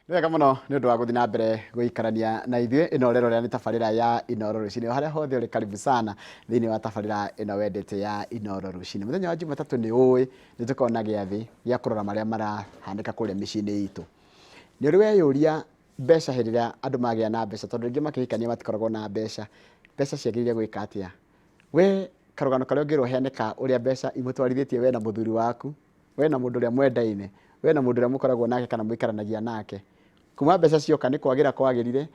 Nĩ wega mũno nĩ ũndũ wa gũthiĩ na mbere gũikarania na ithuĩ. Ĩno ũrerorera nĩ tabarĩra ya Inooro Rũcinĩ. O harĩa hothe ũrĩ karibu sana thĩinĩ wa tabarĩra ĩno wendete ya Inooro Rũcinĩ. Mũthenya wa Jumatatũ nĩ ũĩ nĩ tũkoragwo na gĩathĩ gĩa kũrora marĩa marahanĩka kũrĩa mĩciĩ-inĩ itũ. Nĩ ũrĩ weyũria mbeca hĩndĩ ĩrĩa andũ magĩa na mbeca, tondũ rĩngĩ makĩhikania matikoragwo na mbeca, mbeca ciagĩrĩire gwĩka atĩa? We karũgano karĩa ũngĩrwo ũheane ka ũrĩa mbeca imũtwarithĩtie we na mũthuri waku, we na mũndũ ũrĩa mwendaine, we na mũndũ ũrĩa mũkoragwo nake kana mũikaranagia nake, kuma mbeca cioka nĩ kwagĩra kwagĩrire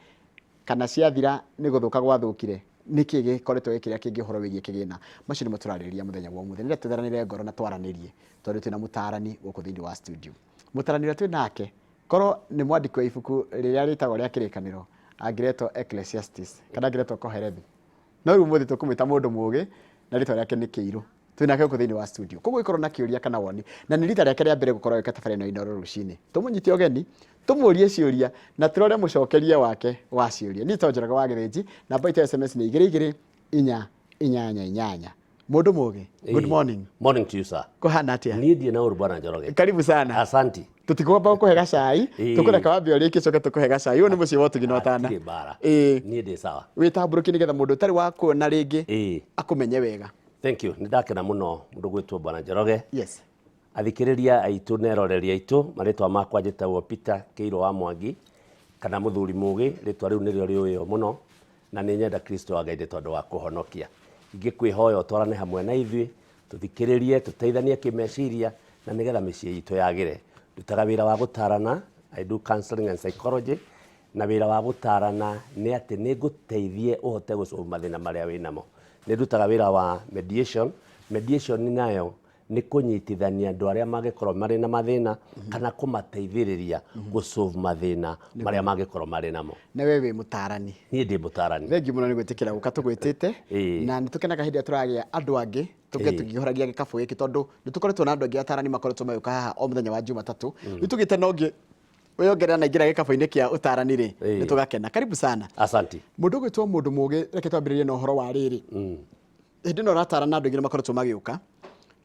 kana ciathira nĩ gũthũka gwathũkire, nĩkĩ gĩkoretwo gĩ kĩrĩa kĩngĩ ũhoro wĩgiĩ kĩgĩna? Macio nĩmo tũrarĩrĩria mũthenya wa ũmũthĩ. Nĩgetha twĩtheranĩre ngoro na twaranĩrie tondũ twĩna mũtaarani gũkũ thĩinĩ wa studio. Mũtaarani ũrĩa twĩ nake korwo nĩ mwandĩki wa ibuku rĩrĩa rĩtagwo rĩa kĩrĩkanĩro angĩretwo Ecclesiastes kana angĩretwo Kohelethu. No rĩu ũmũthĩ tũkũmwĩta mũndũ mũgĩ na rĩtwa rĩake nĩ Kĩirũ. Twĩ nake gũkũ thĩinĩ wa studio. Koguo ĩkorwo na kĩũria kana woni, na nĩ rita rĩake rĩa mbere gũkorwo agĩũka tabarĩra ĩno ya Inooro rũcinĩ. Tũmũnyite ũgeni, tũmũrie ciũria na tũrore mũcokerie wake wa ciũria. Niĩ to Njoroge wa Gĩthĩnji, namba itũ ya SMS nĩ igĩrĩ igĩrĩ inya inyanya inyanya. Mũndũ mũgĩ, good morning. Morning to you sir. Kũhana atĩa? Niĩ ndirĩ na ũru bwana Njoroge. Karibu sana. Asanti. Tũtikũamba gũkũhe gacai, tũkũreka wambe ũrĩkie coke tũkũhe gacai. Ũyũ nĩ mũciĩ wa ũtugi na ũtana. Hatirĩ mbara. Ĩĩ. Niĩ ndĩ sawa. Wĩtambũrũkie nĩgetha mũndũ ũtarĩ wa kuona rĩngĩ Ĩĩ. akũmenye wega. Thank you. Nĩ ndakena mũno mũndũ gwĩtwo bwana Njoroge. Yes. Athikĩrĩria aitũ na eroreri aitũ, marĩtwa makwa njĩtagwo Peter Kĩirũ wa Mwangi, kana mũthuri mũgĩ, rĩtwa rĩu nĩrĩo rĩũĩo mũno, na nĩ nyenda Kristo wa Ngai nĩ tondũ wa kũhonokia. Ingĩkwĩhoya ũtwarane hamwe na ithuĩ, tũthikĩrĩrie, tũteithanie kĩmeciria, na nĩgetha mĩciĩ itũ yagĩre. Ndutaga wĩra wa gũtarana, I do counseling and psychology, na wĩra wa gũtarana nĩ atĩ nĩ ngũteithie ũhote gũ solve mathĩna marĩa wĩnamo. Nĩ ndutaga wĩra wa mediation, mediation nayo nĩ kũnyitithania andũ arĩa mangĩkorwo marĩ na mathĩna kana kũmateithĩrĩria gũ solve mathĩna marĩa mangĩkorwo marĩ namo. Na we wĩ mũtarani. Niĩ ndĩ mũtarani. Thengiũ mũno nĩ gwĩtĩkĩra gũka tũgwĩtĩte na nĩ tũkenaga hĩndĩ ĩrĩa tũragĩa andũ angĩ tũke tũkĩhoragia gĩkabũ gĩkĩ tondũ nĩ tũkoretwo na andũ aingĩ atarani makoretwo magĩũka haha o mũthenya wa Jumatatũ. Rĩu tũgĩte na ũngĩ weyongerera na ingĩra gĩkabũ-inĩ kĩa ũtarani rĩ, nĩ tũgakena. Karibu sana. Asanti. Mũndũ ũgwĩtwo mũndũ mũgĩ, reke twambĩrĩrie na ũhoro wa rĩrĩ. Hĩndĩ ĩno ũratarana andũ aingĩ nĩ makoretwo magĩũka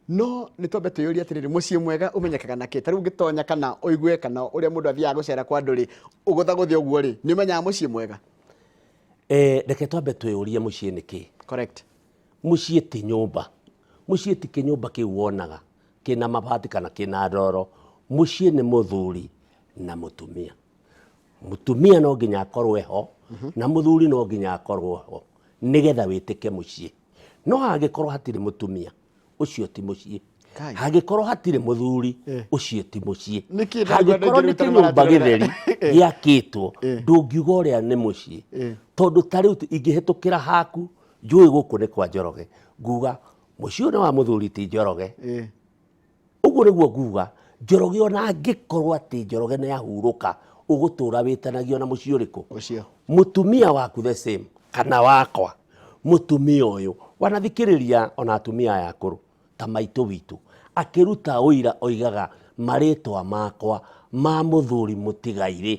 no nĩ twambe twĩyũrie atĩrĩrĩ mũciĩ mwega ũmenyekaga na kĩ ta rĩu ũngĩtonya kana ũigue kana ũrĩa mũndũ athiaga gũcera kwa andũ rĩ ũgũthagũthe ũguo rĩ nĩ ũmenyaga mũciĩ mwega Eh, reke twambe twĩyũrie mũciĩ nĩ kĩ correct mũciĩ ti nyũmba mũciĩ ti kĩnyũmba kĩu wonaga kĩna mabati kana kĩna ndoro mũciĩ nĩ mũthuri na mũtumia Mũtumia no nginya akorwo eho na mũthuri no nginya akorwo ho nĩgetha wĩtĩke mũciĩ. No hangĩkorwo hatirĩ mũtumia, ũcio ti mũciĩ. Kai. Hangĩkorwo hatirĩ mũthuri, Eh. ũcio ti mũciĩ. Nĩkĩ ndagua Hangĩkorwo nĩ ndingĩruta kĩnyũmba maratirorera? gĩtheri gĩakĩtwo, Eh. ndũngiuga ũrĩa nĩ mũciĩ. Eh. Tondũ ta rĩu ingĩhĩtũkĩra haku, njũĩ gũkũ nĩ kwa Njoroge, nguga mũciĩ ũyũ nĩ wa mũthuri ti Njoroge. Eh. Ũguo nĩguo nguga, Njoroge ona angĩkorwo atĩ Njoroge nĩ ahurũka, ũgũtũra wĩtanagio na mũciĩ ũrĩkũ? Ũcio. Mũtumia waku the same, kana wakwa, mũtumia ũyũ, wanathikĩrĩria ona atumia aya akũrũ, ta maitũ witũ, akĩruta ũira oigaga marĩtwa makwa ma mũthuri mũtigairĩ.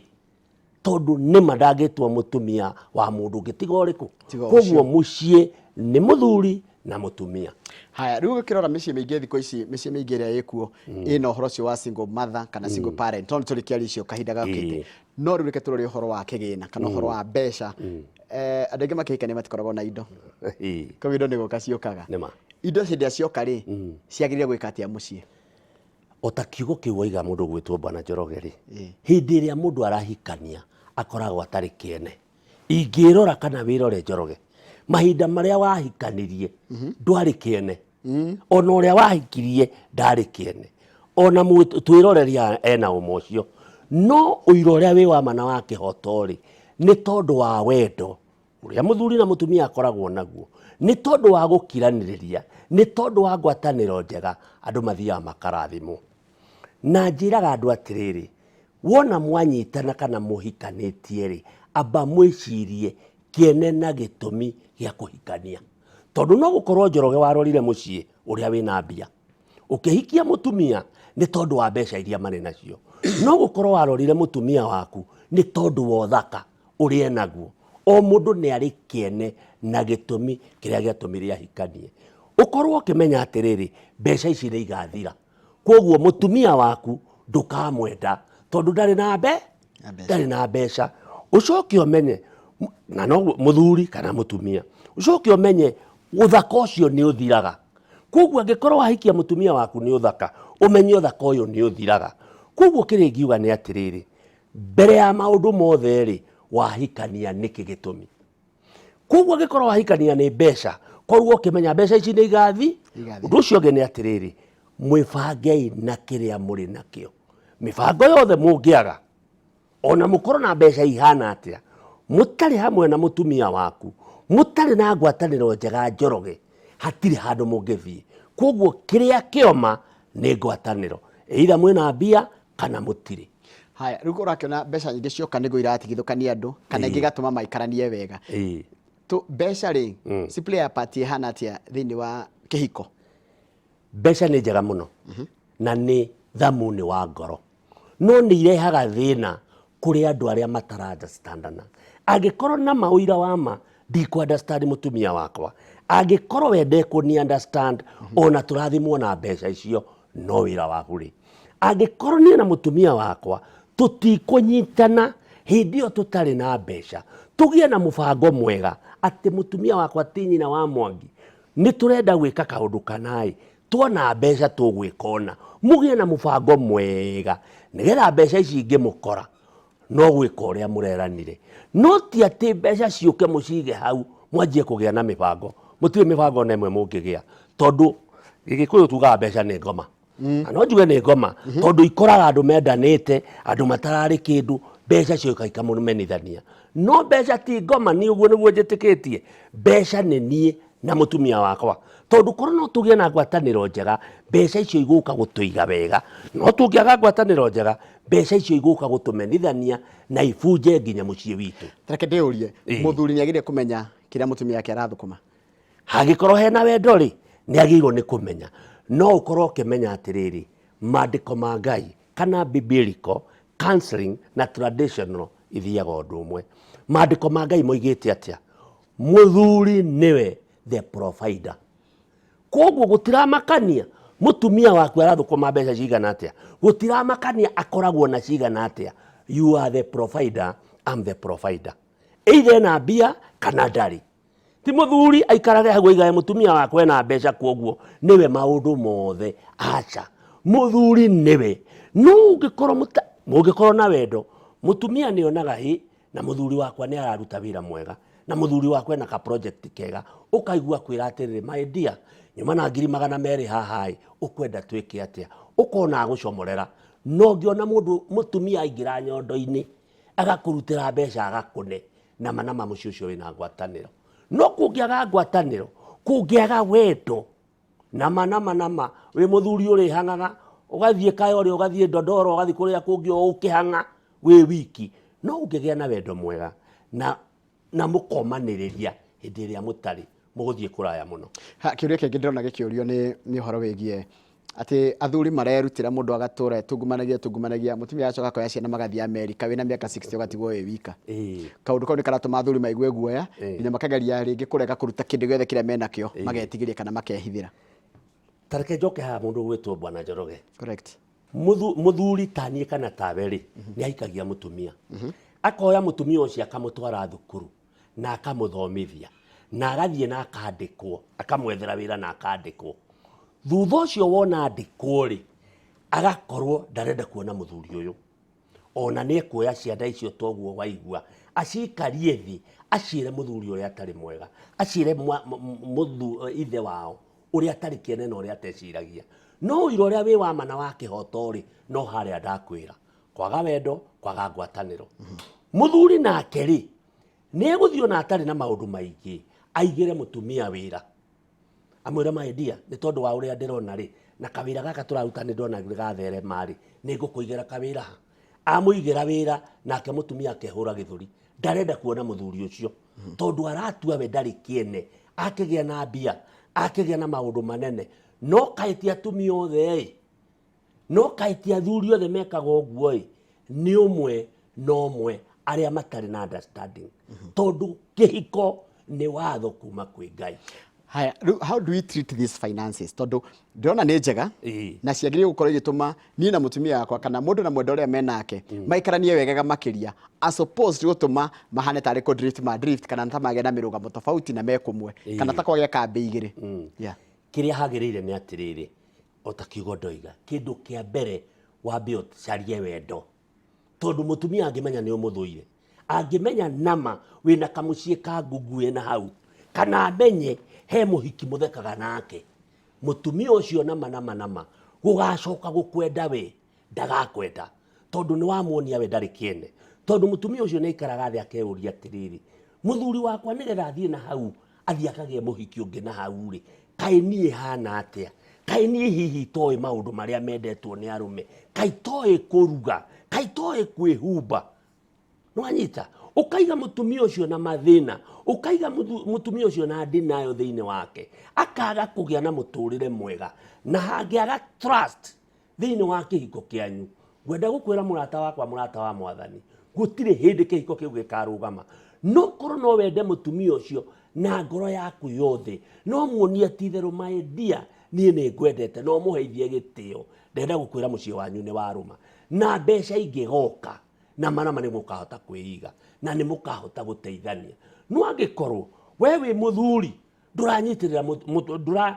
Tondũ nĩma ndangĩtua mũtumia wa mũndũ ũngĩ tiga ũrĩkũ? Tiga ũcio. Koguo mũciĩ nĩ mũthuri na mũtumia. Haya, rĩu ũkĩrora mĩciĩ mĩingĩ thikũ ici, mĩciĩ mĩingĩ ĩrĩa ĩkuo ĩna ũhoro ũcio wa single mother kana single parent, no nĩtũrĩkĩaria icio kahinda gokĩte. No rĩu reke tũrore ũhoro wa kĩgĩna kana ũhoro wa mbeca. Andũ aingĩ makĩhikania matikoragwo na indo. Koguo indo nĩ gũka ciũkaga. Nĩma. Indo hĩndĩ ĩrĩa cioka rĩ, ciagĩrĩire gwĩka atĩa mũciĩ? O ta kiugo kĩu waiga mũndũ ũgwĩtwo Bwana Njoroge rĩ, Ĩĩ. hĩndĩ ĩrĩa mũndũ arahikania akoragwo atarĩ kĩene. Ingĩrora kana wĩrore Njoroge, mahinda marĩa wahikanirie ndwarĩ kĩene. Ona ũrĩa wahikirie ndarĩ kĩene. Ona twĩroreria ena ũma ũcio. No ũira ũrĩa wĩ wa ma na wa kĩhoto rĩ, nĩ tondũ wa wendo ũrĩa mũthuri na mũtumia akoragwo naguo nĩ tondũ wa gũkiranĩrĩria nĩ tondũ wa ngwatanĩro njega andũ mathiaga makarathimwo na njĩraga andũ atĩrĩrĩ wona mwanyitana kana mũhikanĩtie rĩ amba mwĩcirie kĩene na gĩtũmi gĩa kũhikania tondũ no gũkorwo Njoroge warorire mũciĩ ũrĩa wĩna mbia ũkĩhikia mũtumia nĩ tondũ wa mbeca iria marĩ nacio no gũkorwo warorire mũtumia waku nĩ tondũ wa ũthaka ũrĩa enaguo. O mũndũ nĩ arĩ kĩene na gĩtũmi kĩrĩa gĩatũmire ahikanie. Ũkorwo ũkĩmenya atĩrĩrĩ, mbeca ici nĩ igathira. Kwoguo mũtumia waku ndũkamwenda tondũ ndarĩ na mbe. Na mbeca. Ndarĩ na mbeca. Ũcoke ũmenye na noguo mũthuri kana mũtumia, ũcoke ũmenye ũthaka ũcio nĩ ũthiraga. Koguo angĩkorwo wahikia mũtumia waku nĩ ũthaka, ũmenye ũthaka ũyũ nĩ ũthiraga. Koguo kĩrĩa ingiuga nĩ atĩrĩrĩ, mbere ya maũndũ mothe rĩ, wahikania nĩkĩ gĩtũmi? Koguo angĩkorwo wahikania nĩ mbeca, korwo ũkĩmenya mbeca ici nĩ igathi. Igathi. Ũndũ ũcio ũngĩ nĩ atĩrĩrĩ, mwĩbangei na kĩrĩa mũrĩ nakĩo. Mĩbango yothe mũngĩaga, ona mũkorwo na mbeca ihana atĩa, mũtarĩ hamwe na mũtumia waku, mũtarĩ na ngwatanĩro njega Njoroge, hatirĩ handũ mũngĩthiĩ. Koguo kĩrĩa kĩoma nĩ ngwatanĩro, either mwĩna mbia kana mũtirĩ. Haya, rĩu ũrakĩona mbeca nyingĩ cioka nĩguo iratigithũkania andũ kana ingĩ igatũma maikaranie wega. Tu mbeca rĩ, ci play a part ĩhana atĩa thĩinĩ wa kĩhiko? Mbeca nĩ njega mũno na nĩ thamuni wa ngoro, no nĩ irehaga thĩna kũrĩ andũ arĩa matara understandana. Angĩkorwo na ma ũira wa ma ndikũ understand mũtumia wakwa, angĩkorwo we ndekũni understand, ona tũrathimwo na mbeca icio no wĩra wa burĩ. Angĩkorwo niĩ na mũtumia wakwa tũtikũnyitana hĩndĩ ĩyo tũtarĩ na mbeca, tũgĩe na mũbango mwega atĩ mũtumia wakwa ti nyina wa Mwangi, nĩ tũrenda gwĩka kaũndũ kana-ĩ, tuona mbeca tũgwĩka ũna, mũgĩe na mũbango mwega nĩgetha mbeca ici ingĩmũkora no gwĩka ũrĩa mũreranire. No ti atĩ mbeca ciũke mũcige hau mwanjie kũgĩa na mĩbango. Mũtirĩ mĩbango ona ĩmwe mũngĩgĩa, tondũ Gĩgĩkũyũ tugaga mbeca nĩ ngoma. Na no njuge nĩ ngoma tondũ ikoraga andũ mendanĩte, andũ matararĩ kĩndũ, mbeca cioka ikamũmenithania. No mbeca ti ngoma, niĩ ũguo nĩguo njĩtĩkĩtie. Mbeca nĩ niĩ na mũtumia wakwa, tondũ korwo no tũgĩe na ngwatanĩro njega, mbeca icio igũka gũtũiga wega. No tũngĩaga ngwatanĩro njega, mbeca icio igũka gũtũmenithania na ibunje nginya mũciĩ witũ. Reke ndĩũrie, mũthuri nĩ agĩrĩire kũmenya kĩrĩa mũtumia wake arathũkũma? Hangĩkorwo hena wendo rĩ, nĩ agĩrĩirwo nĩ kũmenya. No ũkorwo ũkĩmenya atĩrĩrĩ, mandĩko ma Ngai kana biblical counseling na traditional ithiaga ũndũ ũmwe. Mandĩko ma Ngai moigĩte atĩa? Mũthuri nĩwe the provider. Koguo gũtiramakania mũtumia waku arathũkũma mbeca cigana atĩa, gũtiramakania akoragwo na cigana atĩa, you are the provider, I'm the provider. Either ena mbia kana ndarĩ. Ti mũthuri aikarage hau aigage mũtumia wakwa ena mbeca kwoguo nĩwe maũndũ mothe, aca. Mũthuri nĩwe. No ũngĩkorwo mũngĩkorwo na wendo, mũtumia nĩonaga hĩ, na mũthuri wakwa nĩ araruta wĩra mwega, na mũthuri wakwa ena ka project kega, ũkaigua akwĩra atĩrĩrĩ, my dear, nyuma na 200,000 haha ĩ, ũkwenda twĩke atĩa? Ũkona agũcomorera. No ũngĩona mũndũ mũtumia aingĩra nyondo-inĩ, agakũrutĩra mbeca agakũne, nama nama mũciĩ ũcio wĩna ngwatanĩro. No kũngĩaga ngwatanĩro, kũngĩaga wendo, nama nama nama, wĩ mũthuri ũrĩhang'aga, ũgathiĩ Kayore, ũgathiĩ Ndondoro, ũgathiĩ kũrĩa kũngĩ o ũkĩhang'a wĩ wiki. No ũngĩgĩa na wendo mwega na mũkomanĩrĩria hĩndĩ ĩrĩa mũtarĩ, mũgũthiĩ kũraya mũno. Ha, kĩũria kĩngĩ ndĩrona gĩkĩũrio nĩ ũhoro wĩgiĩ atĩ athuri marerutĩra mũndũ agatũra etungumanagia etungumanagia, mũtumia agacoka akoya ciana magathiĩ Amerika, wĩna mĩaka 60 ũgatigwo wĩ wika. Kaũndũ kau nĩ karatũma athuri maigue guoya, nginya makageria rĩngĩ kũrega kũruta kĩndũ gĩothe kĩrĩa menakĩo, magetigĩria kana makehithĩra. Ta reke njoke haha mũndũ ũgwĩtwo Bwana Njoroge. Correct. Mũthuri ta niĩ kana tawe rĩ, nĩ ahikagia mũtumia. Akoya mũtumia ũcio akamũtwara thukuru na akamũthomithia na agathiĩ na akandĩkwo, akamwethera wĩra na akandĩkwo. Thutha ũcio wona andĩkwo rĩ, agakorwo ndarenda kuona mũthuri ũyũ. Ona nĩ ekuoya ciana icio toguo waigua, acikarie thĩ, aciĩre mũthuri ũrĩa atarĩ mwega, aciĩre ithe wao ũrĩa atarĩ kĩene na ũrĩa ateciragia. No ũira ũrĩa wĩ wa ma na wa kĩhoto rĩ, no harĩa ndakwĩra. Kwaga wendo, kwaga ngwatanĩro. Mũthuri nake rĩ, nĩ egũthiĩ ona atarĩ na maũndũ maingĩ, aigĩre mũtumia wĩra. Amwĩre my dear, nĩ tondũ wa ũrĩa ndĩrona rĩ, na kawĩra gaka tũraruta nĩ ndona nĩ gatherema rĩ, nĩ ngũkũigĩra kawĩra ha. Amũigĩra wĩra, nake mũtumia akehũra gĩthũri. Ndarenda kuona mũthuri ũcio. Tondũ aratua we ndarĩ kĩene, akĩgĩa na mbia, akĩgĩa na maũndũ manene. No kaĩ ti atumia othe ĩ, no kaĩ ti athuri othe mekaga ũguo ĩ, nĩ ũmwe na ũmwe arĩa matarĩ na understanding. Tondũ kĩhiko nĩ watho kuma kwĩ Ngai. Haya, rĩu how do we treat these finances? Tondũ ndĩrona nĩ njega na ciagĩrĩire gũkorwo igĩtũma niĩ na mũtumia wakwa kana mũndũ na mwendwa ũrĩa menake maikaranie wegega makĩria, as opposed gũtũma mahane tarĩ kũ drift ma drift kana ta magĩa na mĩrũgamo tofauti na me kũmwe kana ta kwagĩa kambĩ igĩrĩ. Yeah. Kĩrĩa hagĩrĩire nĩ atĩrĩrĩ, o ta kiugo ndoiga, kĩndũ kĩa mbere wambe ũcarie wendo. Tondũ mũtumia angĩmenya nĩ ũmũthũire, angĩmenya nama wĩna kamũciĩ ka ngunguĩ na hau, kana amenye he mũhiki mũthekaga nake, mũtumia ũcio nama nama nama gũgacoka gũkwenda we ndagakwenda, tondũ nĩ wamuonia we ndarĩ kĩene. Tondũ mũtumia ũcio nĩ aikaraga thĩ akeyũria atĩrĩrĩ, mũthuri wakwa nĩgetha athiĩ na hau athiĩ akagĩe mũhiki ũngĩ na hau rĩ, kaĩ niĩ hana atĩa? Kaĩ niĩ hihi itoĩ maũndũ marĩa mendetwo nĩ arũme? Kaĩ itoĩ kũruga? Kaĩ itoĩ kwĩhumba? Nĩwanyita? Ũkaiga mũtumia ũcio na mathĩna, ũkaiga mũtumia ũcio na denial thĩinĩ wake, akaga kũgĩa na mũtũrĩre mwega, na hangĩaga trust Thĩinĩ wa kĩhiko kĩanyu, ngwenda gũkwĩra mũrata wakwa, mũrata wa Mwathani, gũtirĩ hĩndĩ kĩhiko kĩu gĩkarũgama. No korwo no wende mũtumia ũcio na ngoro yaku yothe, no muonie ti itherũ my dear, niĩ nĩ ngwendete, na ũmũheithie gĩtĩo, ndĩrenda gũkwĩra mũciĩ wanyu nĩ warũma. Na mbeca ingĩgoka, na ma na ma nĩ mũkahota kwĩiga, na nĩ mũkahota gũteithania. No angĩkorwo we wĩ mũthuri, ndũranyitĩrĩra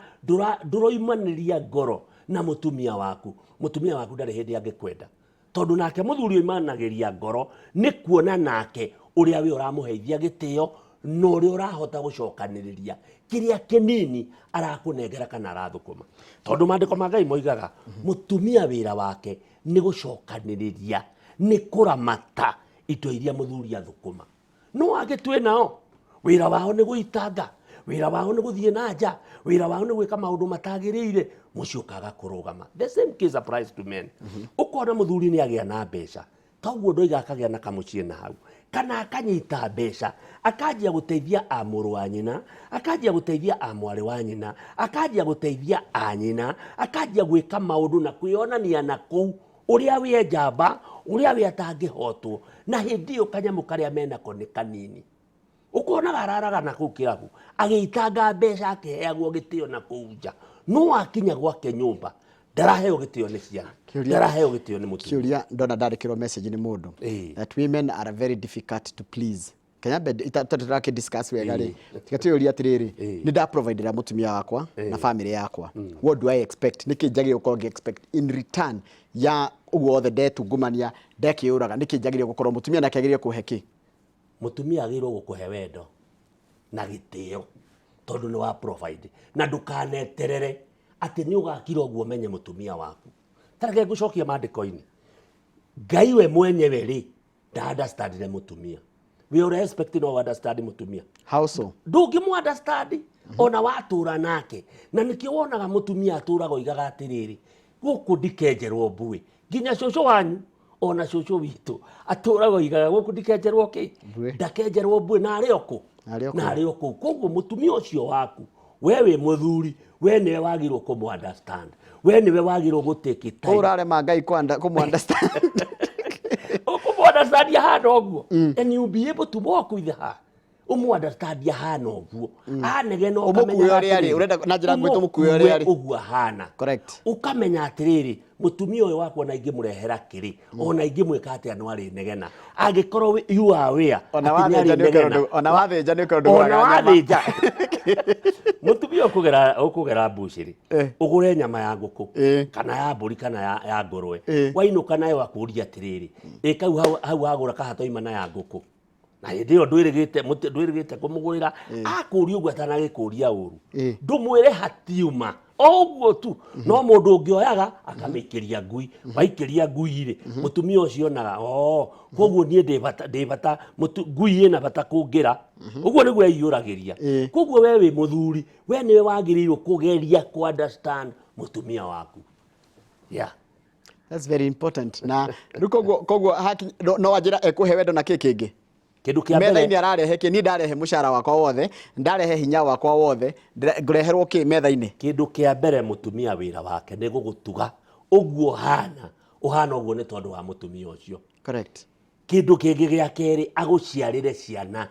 ndũroimanĩria ngoro na mũtumia waku, mũtumia waku ndarĩ hĩndĩ angĩkwenda, tondũ nake mũthuri oimanagĩria ngoro nĩ kuona nake ũrĩa we ũramũheithia gĩtĩo na ũrĩa ũrahota gũcokanĩrĩria kĩrĩa kĩnini arakũnengera kana arathũkũma, tondũ maandĩko ma Ngai moigaga mũtumia wĩra wake nĩ gũcokanĩrĩria, nĩ kũramata indo iria mũthuri athũkũma. No angĩ twĩ nao wĩra wao nĩ gũitanga, wĩra wao nĩ gũthiĩ na nja, wĩra wao nĩ gwĩka maũndũ matagĩrĩire, mũciĩ ũkaga kũrũgama. The same case applies to men. Ũkona mũthuri nĩ agĩa na mbeca, toguo ndoiga akagĩa na kamũciĩ na hau, kana akanyita mbeca akanjia gũteithia a mũrũ wa nyina, akanjia gũteithia a mwarĩ wa nyina, akanjia gũteithia a nyina, akanjia gwĩka maũndũ na kwĩyonania na kũu ũrĩa wĩ njamba, ũrĩa wĩ atangĩhotwo, na hĩndĩ ĩyo kanyamũ karĩa menako nĩ kanini. Ũkonaga araraga na kũu kĩrabu agĩitanga mbeca akĩheagwo gĩtĩo na kũu nja, no akinya gwake nyũmba ndaraheo gĩtĩo nĩ ciana, ndaraheo gĩtĩo nĩ mũtumia. Kĩũria ndona ndandĩkĩrwo message nĩ mũndũ that women are very difficult to please. Kenya mbere tũrakĩ discuss wega rĩ, tiga twĩyũrie atĩrĩrĩ, nĩ nda providera mũtumia wakwa na family yakwa, what do I expect? Nĩkĩ njagĩrĩirwo gũkorwo ngĩ expect in return ya ũguo wothe ndetungumania ndekĩũraga? Nĩkĩ njagĩrĩirwo gũkorwo mũtumia nake agĩrĩirwo kũhe kĩ? Mũtumia agĩrĩirwo gũkũhe wendo na gĩtĩo tondũ nĩ wa provide, na ndũkaneterere atĩ nĩ ũgakira ũguo ũmenye mũtumia waku. Ta reke ngũcokie maandĩko-inĩ, Ngai we mwenyewe rĩ nda understandire mũtumia. We are expecting no understand mũtumia. How so? Ndũngĩmũ understand ona watũra nake, na nĩkĩo wonaga mũtumia atũraga oigaga atĩrĩrĩ, gũkũ ndikenjerwo mbuĩ, nginya cũcũ wanyu ona cũcũ witũ atũraga oigaga gũkũ ndikenjerwo kĩ, Mbuĩ. ndakenjerwo mbuĩ, na arĩ o kũ, Na arĩ o kũu. na arĩ o kũu. Koguo mũtumia ũcio waku, we wĩ mũthuri, we nĩwe wagĩrĩirwo kũmũ understand, we nĩwe wagĩrĩirwo gũ take time. Ũrarema Ngai kũmũ understand. Ũkũmũ understand ahana ũguo, and you be able to walk with her. Ũmũ understand ahana ũguo, anegena Ũmũkue ũkamenyaga ũrĩa arĩ, atĩrĩrĩ, ũrenda na njĩra nguhĩ tũmũkue ũrĩa arĩ. ũguo ahana. Correct. Ũkamenya atĩrĩrĩ, mũtumia ũyũ wakwa ona ingĩmũrehera kĩrĩ, ona ingĩmwĩka atĩa no arĩnegena. Angĩkorwo you are aware Ona atĩ nĩ wathĩnja nĩ ũkerwo arĩnegena. ona wathĩnja nĩ ũkerwo Ona ndũgũraga nyama. wathĩnja. Mũtumia ũkũgera mbucĩrĩ, ũgũre nyama ya ngũkũ, kana ya mbũri, kana ya ngũrwe. Wainũka nayo akũrie atĩrĩrĩ, ĩ kau hau wagũra kahatoima na ya ngũkũ. Na hĩndĩ ĩyo ndwĩrĩgĩte kũmũgũrĩra, akũria ũguo atanagĩkũria ũru. Ndũmwĩre hatiuma, o ũguo tu. No mũndũ ũngĩ oyaga akamĩikĩria ngui, waikĩria ngui rĩ, mũtumia ũcio onaga, oh, koguo niĩ ndĩ bata, ndĩ bata, ngui ĩna bata kũngĩra. Ũguo nĩguo eyũragĩria. Koguo we wĩ mũthuri, we nĩwe wagĩrĩirwo kũgeria kũ understand mũtumia waku. Yeah. That's very important. Na rĩu koguo no wanjĩra ekũhe wendo na kĩ kĩngĩ? Kĩndũ kĩa mbere Metha-inĩ ararehe kĩ? Niĩ ndarehe mũcara wakwa wothe, ndarehe hinya wakwa wothe, ngũreherwo kĩ metha-inĩ? Kĩndũ kĩa mbere mũtumia wĩra wake nĩ gũgũtuga ũguo ũhana, ũhana ũguo nĩ tondũ wa mũtumia ũcio. Correct. Kĩndũ kĩngĩ gĩa kerĩ, agũciarĩre ciana.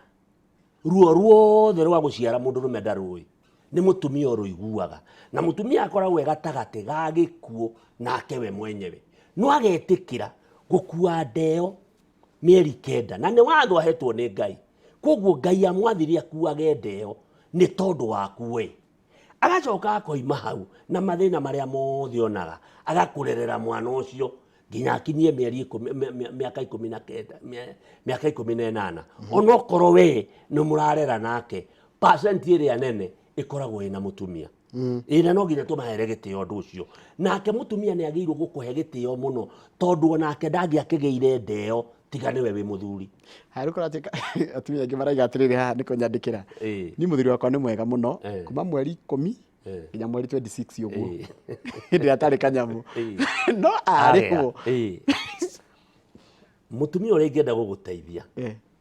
Ruo ruothe rwa gũciara mũndũrũme ndarũĩ. Nĩ mũtumia ũrũiguaga, na mũtumia akoragwo e gatagatĩ ga gĩkuũ nake we mwenyewe. No agetĩkĩra gũkua ndeo mĩeri 9, na nĩ watho ahetwo nĩ Ngai. Koguo Ngai amwathire akuage ndeo nĩ tondũ waku we. Agacoka akoima hau na mathĩna marĩa mothe onaga, agakũrerera mwana ũcio nginya akinyie mĩeri ikũmi, mĩaka 19, mĩaka 18. Onokorwo we nĩ mũrarera nake, percent ĩrĩa nene ĩkoragwo ĩna mũtumia. Ĩĩ, na no nginya tũmahere gĩtĩo ũndũ ũcio. Nake mũtumia nĩ agĩrĩirwo gũkũhe gĩtĩo mũno, tondũ onake ndangĩakĩgĩire ndeo tiga nĩwe wĩ mũthuri. Haya, rĩu kũratuĩka atumia aingĩ maraiga atĩrĩrĩ haha nĩ kũnyandĩkĩra. Niĩ mũthuri wakwa nĩ mwega mũno, kuma mweri 10 nginya mweri 26 ũguo. Hĩndĩ ĩrĩa atarĩ kanyamũ. No arĩhwo. Mũtumia ũrĩa ingĩenda gũgũteithia,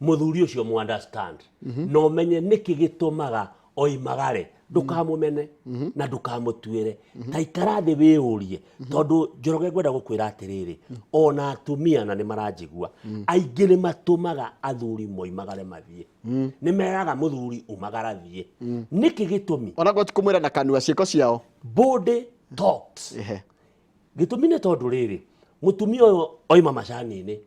mũthuri ũcio mu understand, na ũmenye nĩkĩ gĩtũmaga oimagare, ndũkamũmene na ndũkamũtuĩre. Ta ikara thĩ wĩyũrie, tondũ Njoroge ngwenda gũkwĩra atĩrĩrĩ, ona atumia na nĩ maranjigua, aingĩ nĩ matũmaga athuri moimagare mathiĩ. Nĩ meraga mũthuri umagara thiĩ. Nĩkĩ gĩtũmi? Ona ti kũmwĩra na kanua, ciĩko ciao. Body talks. Gĩtũmi nĩ tondũ rĩrĩ, mũtumia ũyũ oima macani-inĩ,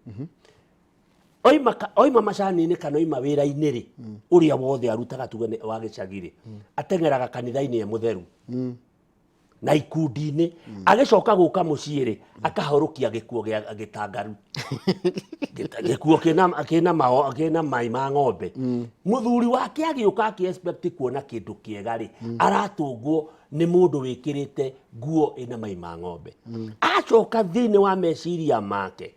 oima macani-inĩ kana oima wĩra-inĩ rĩ, ũrĩa wothe arutaga tuge nĩ wa gĩcagi rĩ, ateng'eraga kanitha-inĩ e mũtheru na ikundi-inĩ, agĩcoka gũka mũciĩ rĩ, akahorũkia gĩkuo gĩa gĩtangaru. Gĩkuo kĩna mai ma ng'ombe. Mũthuri wake agĩũka akĩ expect kuona kĩndũ kĩega rĩ, aratũngwo nĩ mũndũ wĩkĩrĩte nguo ĩna mai ma ng'ombe. Acoka thĩinĩ wa meciria make,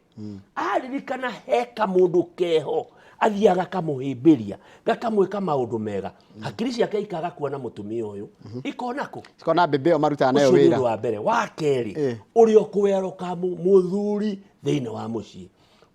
aririkana he kamũndũ keho athiaga gakamũhĩmbĩria, gakamwĩka maũndũ mega, hakiri ciake ikaga kuona mũtumia ũyũ, ikona kũ? Cikona mbĩmbĩ ĩyo marutaga nayo Ũcio nĩ wĩra. ũndũ wa mbere. Wa kerĩ, ũrĩa ũkũwerokamu mũthuri thĩinĩ wa mũciĩ.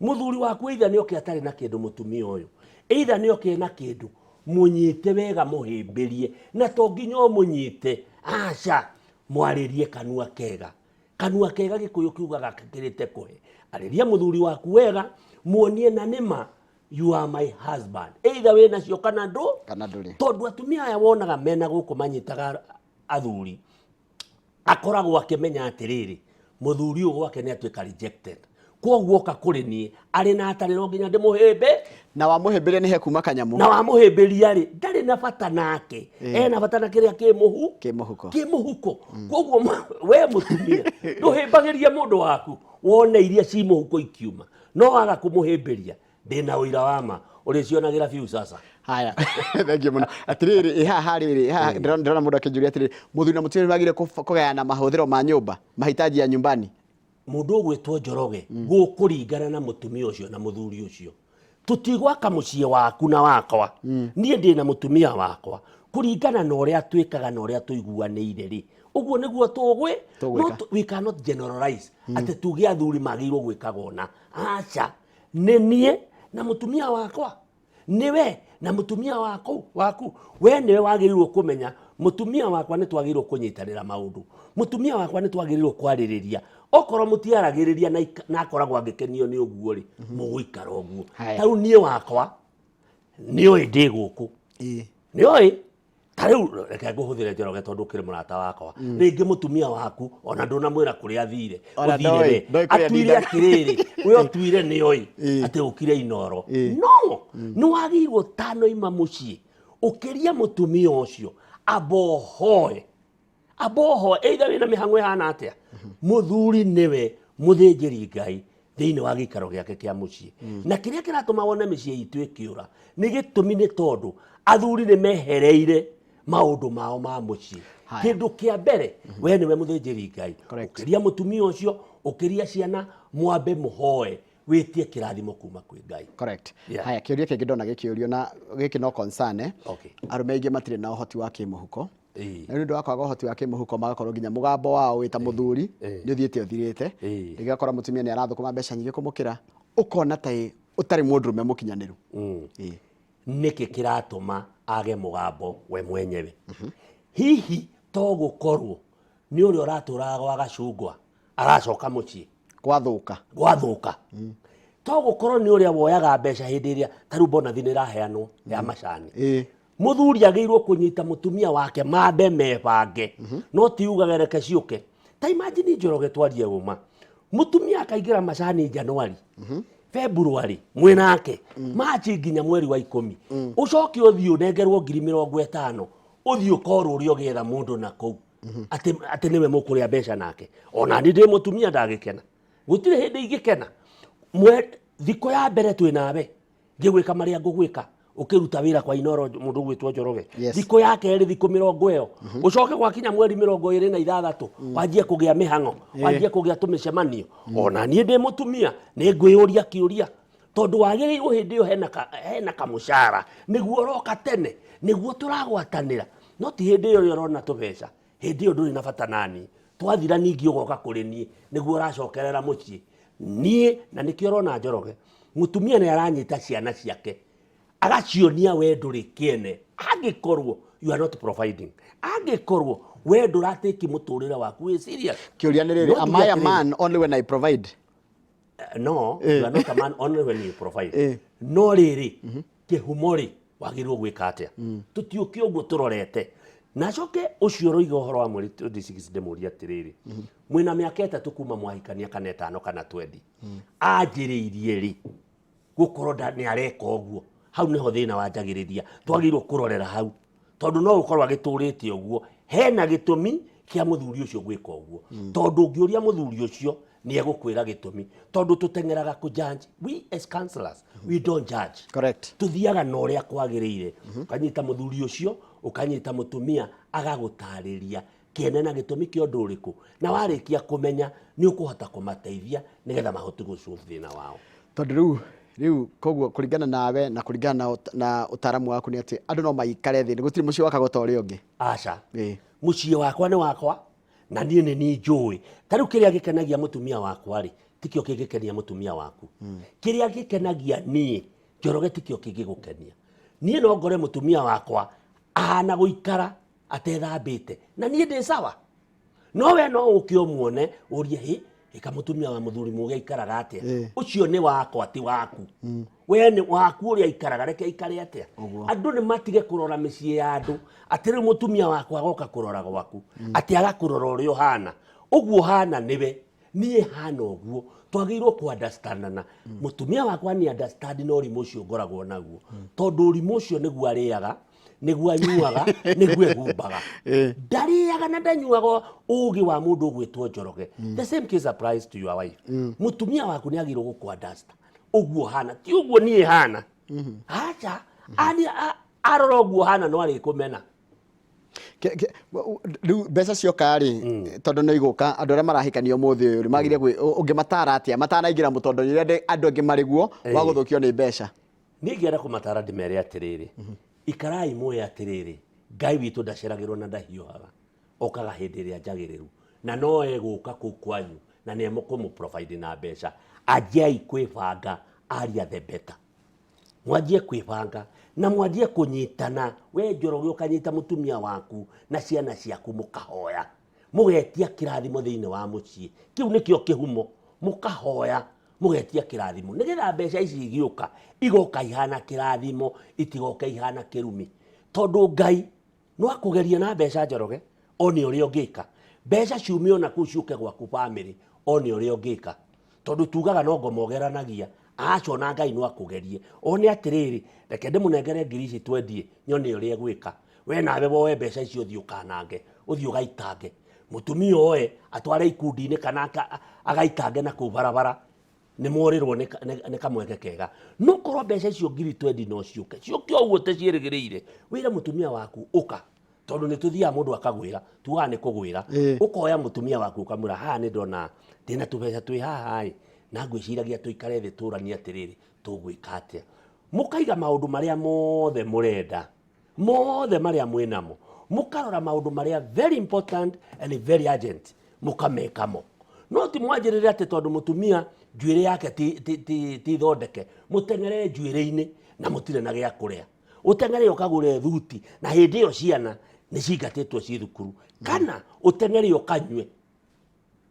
Mũthuri waku either nĩ oke atarĩ na kĩndũ mũtumia ũyũ, either nĩ oke na kĩndũ, mũnyite wega, mũhĩmbĩrie, na to nginya ũmũnyite, aca, mwarĩrie kanua kega. Kanua kega Gĩkũyũ kiugaga gakĩrĩte kũhe. Arĩria mũthuri waku wega, muonie na nĩma you are my husband, either wĩ nacio kana ndũ, Kana ndũrĩ. Tondũ atumia aya wonaga mena gũkũ manyitaga athuri, akoragwo akĩmenya atĩrĩrĩ, mũthuri ũyũ gwake nĩ atuĩka rejected, koguo oka kũrĩ niĩ arĩ na atarĩ, no nginya ndĩmũhĩmbĩ. Na wamũhĩmbĩria nĩ hekuma kanyamũ. Na wamũhĩmbĩria rĩ, ndarĩ na bata nake, ena bata na kĩrĩa kĩ mũhu Kĩ mũhuko. Kĩ mũhuko. Koguo we mũtumia ndũhĩmbagĩria mũndũ waku, wone iria ci mũhuko ikiuma, no waga kũmũhĩmbĩria, ndĩna ũira wa ma ũrĩcionagĩra biũ sasa. Haya, thank you mũno. Atĩrĩrĩ, ĩ haha rĩrĩ, haha ndĩrona mũndũ akĩnjũria atĩrĩrĩ, mũthuri na mũtumia nĩ magĩrĩire kũgayana mahũthĩro ma nyũmba, mahitaji ya nyumbani? Mũndũ ũgwĩtwo Njoroge, gũkũringana na mũtumia ũcio na mũthuri ũcio. Tũtigwaka mũciĩ waku na wakwa. Niĩ ndĩna mũtumia wakwa, kũringana na ũrĩa twĩkaga na ũrĩa tũiguanĩire rĩ, ũguo nĩguo tũgwĩ. Tũgwĩka. Not, we cannot generalize atĩ tuge athuri magĩrĩirwo gwĩkaga ũna. Aca, nĩ niĩ na mũtumia wakwa, nĩwe na mũtumia waku. We nĩwe wagĩrĩirwo kũmenya mũtumia wakwa nĩ twagĩrĩirwo kũnyitanĩra maũndũ, mũtumia wakwa nĩ twagĩrĩirwo kwarĩrĩria. Okorwo mũtiaragĩrĩria na akoragwo agĩkenio nĩ ũguo rĩ, mũgũikara ũguo. Haya. Ta rĩu niĩ wakwa nĩoĩ ndĩ gũkũ, nĩoĩ. Ta rĩu reke ngũhũthĩre Njoroge, tondũ ũkĩrĩ mũrata wakwa. Rĩngĩ mũtumia waku ona ndũnamwĩra kũrĩa athire. Ona ũthire ndoĩ, we. ndoĩ kũrĩa Atuire ndindaga. atĩrĩrĩ, we ũtuire nĩoĩ atĩ ũkire Inooro. No nĩ wagĩrĩirwo tanoima mũciĩ ũkĩria mũtumia ũcio, amba ũhoe, amba ũhoe, either wĩna mĩhang'o ĩhana atĩa. Mũthuri nĩwe mũthĩnjĩri Ngai thĩinĩ wa gĩikaro gĩake kĩa mũciĩ. Na kĩrĩa kĩratũma wone mĩciĩ itũ ĩkĩũra nĩ gĩtũmi nĩ tondũ athuri nĩ mehereire maũndũ mao ma mũciĩ. Haya. Kĩndũ kĩa mbere, we nĩwe mũthĩnjĩri Ngai. Ũkĩria mũtumia ũcio, ũkĩria ciana, mwambe mũhoe, wĩtie kĩrathimo kuma kwĩ Ngai. Correct. Yeah. Haya, kĩũria kĩngĩ ndona gĩkĩũrio, na gĩkĩ no concern, eh? Okay. Arũme aingĩ matirĩ na ũhoti wa kĩmũhuko. Na nĩ ũndũ wa kwaga ũhoti wa kĩmũhuko, magakorwo nginya mũgambo wao wĩ ta mũthuri nĩ ũthiĩte ũthirĩte. Rĩngĩ ũgakora mũtumia nĩ arathũkũma mbeca nyingĩ kũmũkĩra, ũkona ta ũtarĩ mũndũrũme mũkinyanĩru. Nĩkĩ kĩratũma age mũgambo we mwenyewe? Hihi to gũkorwo nĩ ũrĩa ũratũraga gwa gacungwa aracoka mũciĩ Gwathũka. Gwathũka. To gũkorwo nĩ ũrĩa woyaga mbeca hĩndĩ ĩrĩa ta rĩu bonathi nĩ ĩraheanwo ya macani. Mũthuri agĩrĩirwo kũnyita mũtumia wake mambe mebange, no ti ugage reke ciũke. Ta imagine, Njoroge, twarie ũma, mũtumia akaingĩra macani January, February mwĩnake, Machi nginya mweri wa 10, ũcoke ũthiĩ ũnengerwo 50,000, ũthiĩ ũkorwo ũrĩa ũgĩetha mũndũ na kũu atĩ nĩwe mũkũrĩa mbeca nake. Ona niĩ ndĩ mũtumia, ndagĩkena? Gũtirĩ hĩndĩ ingĩkena. Thikũ ya mbere twĩ nawe ngĩgwĩka marĩa ngũgwĩka, ũkĩruta wĩra kwa Inoro, mũndũ ũgwĩtwo Njoroge. Thikũ ya kerĩ, thikũ 20 ĩyo, ũcoke gwakinya mweri 26, wanjie kũgĩa mĩhang'o, wanjie kũgĩa tũmĩcemanio. Ona niĩ ndĩ mũtumia nĩ ngwĩyũria kĩũria, tondũ wagĩrĩirwo hĩndĩ ĩyo hena kamũcara nĩguo ũroka tene, nĩguo tũragwatanĩra, no ti hĩndĩ ĩyo ũrĩa ũrona tũbeca. Hĩndĩ ĩyo ndũrĩ na bata nani. Twathira ningĩ ũgoka kũrĩ niĩ nĩguo ũracokerera mũciĩ niĩ. Na nĩkĩo ũrona, Njoroge, mũtumia nĩ aranyita ciana ciake agacionia we ndũrĩ kĩene angĩkorwo you are not providing, angĩkorwo we ndũratĩki mũtũrĩre waku wĩ serious. Kĩũria nĩ rĩrĩ, No am njuge I a atĩrĩrĩ, man only when I provide? No, you are not a man only when you provide. No rĩrĩ, kĩhumo rĩ, wagĩrĩirwo gwĩka atĩa? Tũtiũke ũguo tũrorete. Na coke ũcio ũroiga ũhoro wa mweri 26, ndĩmũrie atĩrĩrĩ, mwĩna mĩaka 3 kuma mwahikania, kana 5, kana 20, anjĩrĩirie rĩ gũkorwo nĩ areka ũguo? Hau nĩho thĩna wanjagĩrĩria. Twagĩrĩirwo kũrorera hau, tondũ no gũkorwo agĩtũrĩte ũguo hena gĩtũmi kĩa mũthuri ũcio gwĩka ũguo, tondũ ũngĩũria mũthuri ũcio nĩ egũkwĩra gĩtũmi, tondũ tũteng'eraga kũ judge. We as counselors, we don't judge. Tuthiaga na ũrĩa kwagĩrĩire. Ũkanyita mũthuri ũcio, ũkanyita mũtumia, agagũtarĩria kĩene na gĩtũmi kĩa ũndũ ũrĩkũ, na warĩkia kũmenya nĩ ũkũhota kũmateithia nĩgetha mahote gũsolve thĩna wao. Tondũ rĩu koguo kũringana nawe na kũringana na ũtaaramu waku nĩ atĩ andũ no maikare thĩ, gũtirĩ mũciĩ wakagwo ta ũrĩa ũngĩ. Aca. Mũciĩ wakwa nĩ wakwa na niĩ nĩ niĩ njũĩ. Ta rĩu kĩrĩa gĩkenagia mũtumia wakwa rĩ, tikĩo kĩngĩkenia mũtumia waku. Kĩrĩa gĩkenagia niĩ, Njoroge, tikĩo kĩngĩgũkenia. Niĩ no ngore mũtumia wakwa ahana gũikara atethambĩte na niĩ ndĩ sawa, no we no ũke ũmuone ũrie, "Hĩ, ĩka mũtumia wa mũthuri mũgĩ aikaraga atĩa?" Ũcio nĩ wakwa, ti waku. We nĩ waku ũrĩa aikaraga, reke aikare atĩa. Andũ nĩ matige kũrora mĩciĩ ya andũ atĩ rĩu mũtumia wakwa agoka kũrora gwaku, atĩ agakũrora ũrĩa ũhana. Ũguo ũhana nĩwe, niĩ hana ũguo. Twagĩrĩirwo kũ understandana. Mũtumia wakwa nĩ understand na ũrimũ ũcio ngoragwo naguo, tondũ ũrimũ ũcio nĩguo arĩaga, nĩguo anyuaga, nĩguo ehumbaga. Ndarĩaga na ndanyuaga ũgĩ wa mũndũ ũgwĩtwo Njoroge. The same case applies to your wife. Mũtumia waku nĩ agĩrĩirwo gũkũ understand ũguo hana, ti ũguo niĩ hana. Aca, ani arora ũguo hana no arĩkũmena. Rĩu mbeca cioka rĩ, tondũ nĩ igũka, andũ arĩa marahikania ũmũthĩ ũyũ rĩ, magire ũngĩmatara atĩa matanaingĩra mũtondo-inĩ ũrĩa andũ angĩ marĩ guo wa gũthũkio nĩ mbeca? Niĩ ingĩenda kũmatara ndĩmere atĩrĩrĩ, ikarai mũĩ atĩrĩrĩ, Ngai witũ ndaceragĩrwo na ndahiũhaga, okaga hĩndĩ ĩrĩa njagĩrĩru, na no egũka kũu kwanyu na nĩ emũkũmũ provide na mbeca. Anjiai kwĩbanga, aria the better. Mwanjie kwĩbanga na mwanjie kũnyitana. We Njoroge, ũkanyita mũtumia waku na ciana ciaku, mũkahoya, mũgetia kĩrathimo thĩinĩ wa mũciĩ. Kĩu nĩkĩo kĩhumo. Mũkahoya, mũgetia kĩrathimo, nĩgetha mbeca ici igĩũka igoka ihana kĩrathimo, itigoka ihana kĩrumi, tondũ Ngai no akũgeria na mbeca, Njoroge, one ũrĩa ũngĩka. Mbeca ciume ona kũu ciũke gwaku bamĩrĩ, one ũrĩa ũngĩka, tondũ tugaga no ngoma ũgeranagia. Aca, ona Ngai no akũgerie one atĩrĩrĩ, reke ndĩmũnengere ngiri ici twendie, nyone ũrĩa egwĩka. We nawe woe mbeca icio, ũthiĩ ũkanange, ũthiĩ ũgaitange. Mũtumia oe atware ikundi-inĩ kana agaitange na kũu barabara, nĩ morĩrwo nĩ kamweke kega. No korwo mbeca icio 20,000 no ciũke, ciũke ũguo ũtaciĩrĩgĩrĩire, wĩre mũtumia waku, ũka, tondũ nĩ tũthiaga mũndũ akagwĩra, tugaga nĩ kũgwĩra. Ũkoya mũtumia waku ũkamwĩra, "Haha nĩ ndona ndĩna tũbeca twĩ haha ĩ, na ngwĩciragia tũikare thĩ tũranie atĩrĩrĩ, tũgwĩka atĩa?" Mũkaiga maũndũ marĩa mothe mũrenda, mothe marĩa mwĩnamo, mũkarora maũndũ marĩa very important and very urgent, mũkamekamo. No ti mwanjĩrĩre atĩ tondũ mũtumia njuĩrĩ yake ti thondeke, mũteng'ere njuĩrĩ-inĩ na mũtirĩ na gĩa kũrĩa, ũteng'ere ũkagũre thuti na hĩndĩ ĩyo ciana nĩ cingatĩtwo ciĩ thukuru, kana ũteng'ere ũkanyue,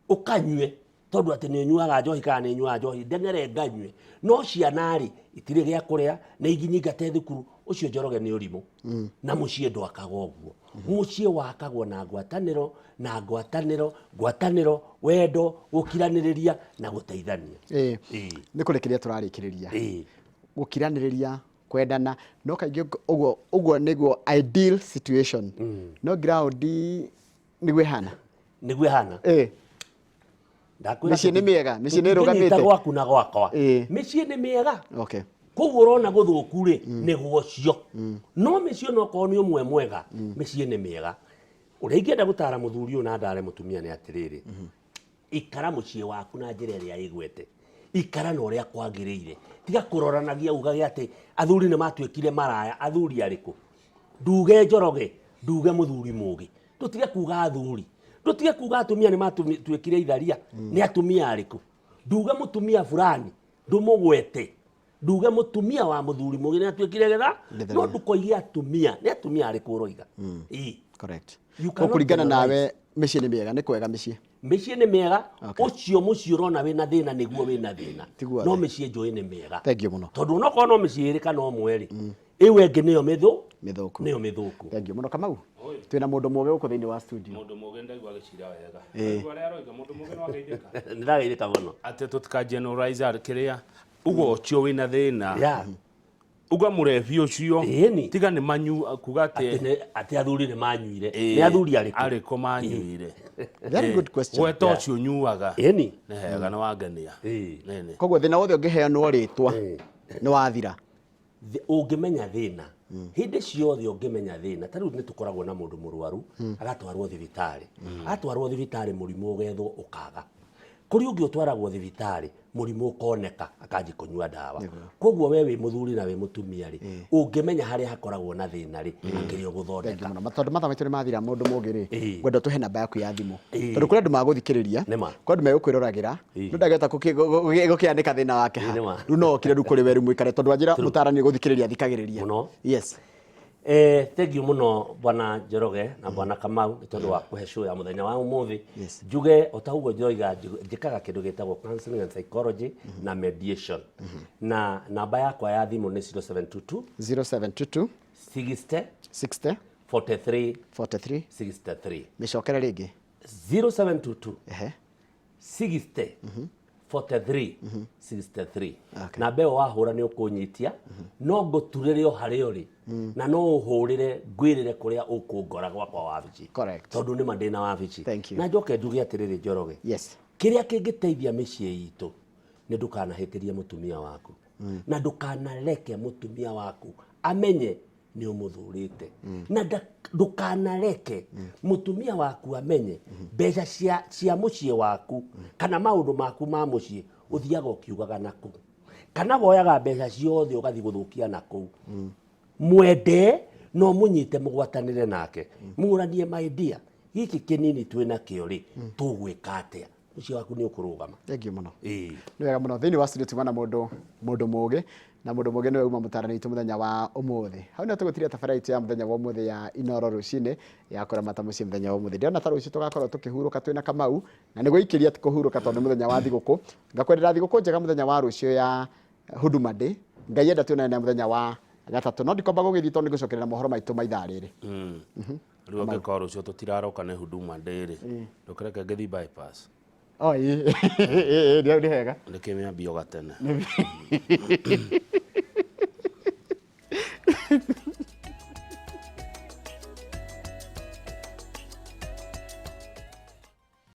ũkanyue tondũ atĩ nĩ ũnyuaga njohi, kana nĩ nyuaga njohi, ndeng'ere nganyue, no ciana rĩ itirĩ gĩa kũrĩa, nĩ inyingate thukuru. Ũcio Njoroge nĩ ũrimũ. Na mũciĩ ndwakagwo ũguo. Mũciĩ wakagwo na ngwatanĩro, na ngwatanĩro, ngwatanĩro, wendo, gũkiranĩrĩria na gũteithania. Ĩĩ. Nĩ kũrĩkĩrĩria tũrarĩkĩrĩria. Gũkiranĩrĩria, kwendana, no kaingĩ ũguo ũguo nĩguo ideal situation. No ground nĩguo ĩhana. Nĩguo ĩhana. Ndakwĩra. Mĩciĩ nĩ mĩega, mĩciĩ nĩ tũtingĩnyita ĩrũgamĩte. Gwaku na gwakwa. Mĩciĩ nĩ mĩega. Koguo ũrona gũthũku rĩ, nĩ gwocio. No mĩciĩ onokorwo nĩ ũmwe mwega, mĩciĩ nĩ mĩega. Ũrĩa ingĩenda gũtara mũthuri ũyũ na ndare mũtumia nĩ atĩrĩrĩ, ikara mũciĩ waku na njĩra ĩrĩa ĩgwete. Ikara na ũrĩa kwagĩrĩire. Tiga kũroranagia ugage atĩ athuri nĩ matuĩkire maraya. Athuri arĩkũ? Nduge Njoroge, nduge mũthuri mũgĩ. Tũtige kuga athuri. Tũtige kuga atumia nĩ matuĩkire itharia. Nĩ atumia arĩkũ? Nduge mũtumia fulani, ndũmũgwete. Nduge mũtumia wa mũthuri mũgĩ nĩ atuĩkire getha, Gĩtharia. No ndũkoige atumia. Nĩ atumia arĩkũ ũroiga? Ĩĩ. Correct. You cannot Kũringana generalize. nawe mĩciĩ nĩ mĩega, nĩ kwega mĩciĩ. Mĩciĩ nĩ mĩega. Okay. Ũcio mũciĩ ũrona wĩna thĩna nĩguo wĩna thĩna. Tiguo No thĩ. mĩciĩ njũĩ nĩ mĩega. Thank you mũno. Tondũ onokorwo no mĩciĩ ĩrĩ kana ũmwe rĩ, ĩyo ĩngĩ nĩyo mĩthũ Mĩthũku. Nĩyo mĩthũku. Thank you mũno Kamau. Twĩna mũndũ mũgĩ gũkũ thĩinĩ wa studio. Mũndũ mũgĩ ndaigua agĩcira wega. Ndaigua ũrĩa aroiga, mũndũ mũgĩ no ageithĩka. Nĩndageithĩka mũno. Atĩ tũtika generalize kĩrĩa uga ũcio wĩna thĩna. Uga mũrebi ũcio. Ĩni. Tiga nĩ manyu kuga atĩ Atĩ atĩ athuri nĩ manyuire. Nĩ athuri arĩkũ? Arĩkũ manyuire? Very good question. Gweta ũcio ũnyuaga. Ĩni. Nĩ hega, nĩ wangenia. Nĩni. Koguo thĩna wothe ũngĩheanwo rĩtwa nĩ wathira. Ũngĩmenya thĩna hĩndĩ ciothe, ũngĩmenya thĩna ta rĩu nĩ tũkoragwo na mũndũ mũrwaru agatwarwo thibitarĩ, atwarwo thibitarĩ mũrimũ ũgethwo ũkaga. Kũrĩ ũngĩ ũtwaragwo thibitarĩ mũrimũ ũkoneka akanji kũnyua ndawa. Koguo we wĩ mũthuri na wĩ mũtumia rĩ, ũngĩmenya harĩa hakoragwo na thĩna rĩ, akĩrĩ Thank you ũgũthondeka. Mũno. Tondũ mathaa maitũ nĩ mathira, mũndũ mũgĩ rĩ, ngwenda ũtũhe namba yaku ya thimũ. Tondũ kũrĩ andũ magũthikĩrĩria, Nĩma. kũrĩ andũ megũkwĩroragĩra, no ndangĩhota gũkĩanĩka thĩna wake ha. Nĩma. Rĩu no okire rĩu kũrĩ we rĩu mũikare tondũ wanjĩra mũtaarani gũthikĩrĩria athikagĩrĩria. Mũno. Yes. Thank you mũno bwana Njoroge na bwana Kamau nĩ tondũ wa kũhe show ya mũthenya wa ũmũthĩ. Njuge o ta ũguo njoiga, njĩkaga kĩndũ gĩtagwo counseling and psychology na mediation, na namba yakwa ya thimũ nĩ 0722 0722 60 60 43 43 63. Mĩcokere rĩngĩ. 0722 60 43 63. Namba ĩyo wahũra nĩ ũkũnyitia, no ngũturĩre o harĩa ũrĩ na no ũhũrĩre ngwĩrĩre kũrĩa ũkũngora gwakwa wabici. Tondũ nĩma ndĩna wabici. Thank you. Na njoke njuge atĩrĩrĩ Njoroge, kĩrĩa kĩngĩteithia mĩciĩ itũ nĩ ndũkanahĩtĩrie mũtumia waku na ndũkanareke mũtumia waku amenye nĩ ũmũthũrĩte na ndũkanareke mũtumia waku amenye mbeca cia mũciĩ waku kana maũndũ maku ma mũciĩ ũthiaga ũkiugaga na kũu kana woyaga mbeca ciothe ũgathiĩ gũthũkia na kũu. Mwende no mũnyite mũgwatanĩre nake, mũranie, my dear, gĩkĩ kĩnini twĩ nakĩo rĩ, tũgwĩka atĩa? Mũciĩ waku nĩ ũkũrũgama. Thank you mũno. Ĩĩ. Nĩ wega mũno. Thĩinĩ wa studio tuma na mũndũ mũgĩ, na mũndũ mũgĩ nĩwe uma mũtaarani witũ mũthenya wa ũmũthĩ. Hau nĩho tũgũtiria tabarĩra itũ ya mũthenya wa ũmũthĩ ya Inoro rũcinĩ ya kũramata mũciĩ mũthenya wa ũmũthĩ. Ndĩrona ta rũciũ tũgakorwo tũkĩhurũka twĩna Kamau, na nĩ gwĩikĩria ti kũhurũka tondũ nĩ mũthenya wa thigũkũ. Ngakwendera thigũkũ njega mũthenya wa rũciũ ya Huduma Day. Ngai enda tuonane na mũthenya wa gatatũ, no ndikwamba gũgĩthiĩ tondũ nĩ ngũcokerera mohoro maitũ ma ithaa rĩrĩ. Rĩu angĩkorwo rũciũ tũtiraroka nĩ Huduma Day rĩ, ndũkĩreke ngĩthiĩ bypass. Oh, ĩĩ, ĩĩ, ĩĩ, nĩ hega. Nĩkĩ mĩambio gatene.